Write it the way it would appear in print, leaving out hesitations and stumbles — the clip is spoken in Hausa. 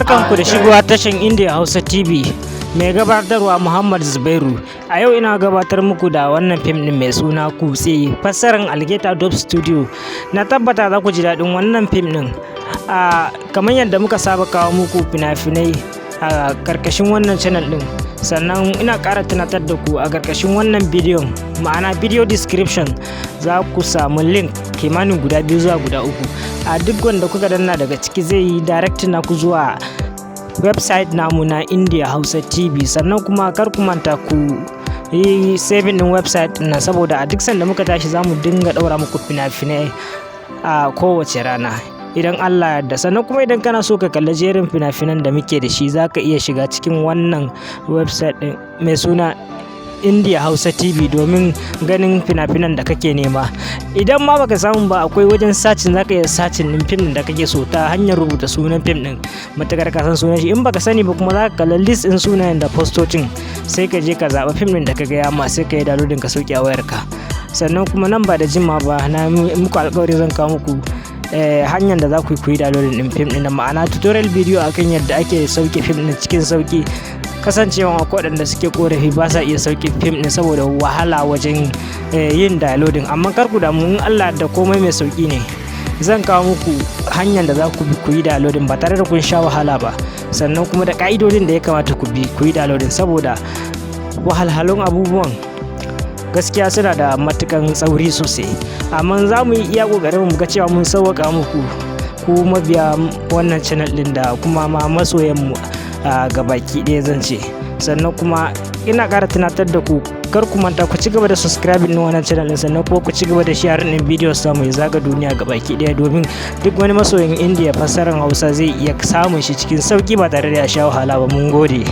Barkanku da shigowa tashan India Hausa TV. Mai gabatarwa Muhammad Zubairu. A yau ina gabatar muku da wannan fim ɗin mai suna Kutse, fassarar Algeta Dub Studio. Na tabbata za ku ji daɗin wannan fim ɗin. A kamar yadda muka saba kawo muku fina-finai a karkashin wannan channel ɗin. Sannan ina ƙara tunatar da ku, a karkashin wannan bidiyon, ma'ana video description, za ku samu link kimanin guda biyu zuwa guda uku. A duk wanda kuka danna daga ciki, zai yi direct naku zuwa website namu na India Hausa TV. Sannan kuma kar ku manta ku yi saving din website nan, saboda a duk sanda muka tashi za mu dinga ɗaura muku fina-finai a kowace rana idan Allah yarda. Sannan kuma idan kana so ka kalli jerin fina-finan da muke da shi, za ka iya shiga cikin wannan website din mai suna India Hausa TV domin ganin fina-finan da kake nema. Idan ma baka samu ba, akwai wajen searching, zaka iya searching din fim da kake so ta hanyar rubuta sunan fim din, matakar ka san sunan shi. In baka sani ba kuma, zaka kalla list din sunayen da postocin, sai ka je ka zaɓa fim din da ka ga yama, sai ka yi downloading ka sauke a wayarka. Sannan kuma nan ba da jima ba, na muku alƙawari zan kawo muku hanyar da za ku yi downloading din fim din, ma'ana tutorial video akan yadda ake sauke fim din cikin sauki, kasancewa akwai waɗanda suke korafi ba sa iya sauke fim din saboda wahala wajen yin downloading. Amma kar ku damu, in Allah da komai mai sauki ne. Zan kawo muku hanyar da za ku bi ku yi downloading ba tare da kun sha wahala ba, sannan kuma da ka'idodin da ya kamata ku bi ku yi downloading, saboda wahalhalun abubuwan gaskiya suna da matukan tsauri sosai. Amma za mu yi iya ƙoƙarin mu ga cewa mun sauwaƙa muku, ku mabiya wannan channel ɗin da kuma ma masoyan mu a gabaki ɗaya zan ce. Sannan kuma ina ƙara tunatar da ku, kar ku manta ku ci gaba da subscribing na wannan channel din, sannan kuma ku ci gaba da sharing din videos samu ya zaga duniya gabaki ɗaya, domin duk wani masoyin India fassarar Hausa zai iya samun shi cikin sauki ba tare da ya sha wahala ba. Mun gode.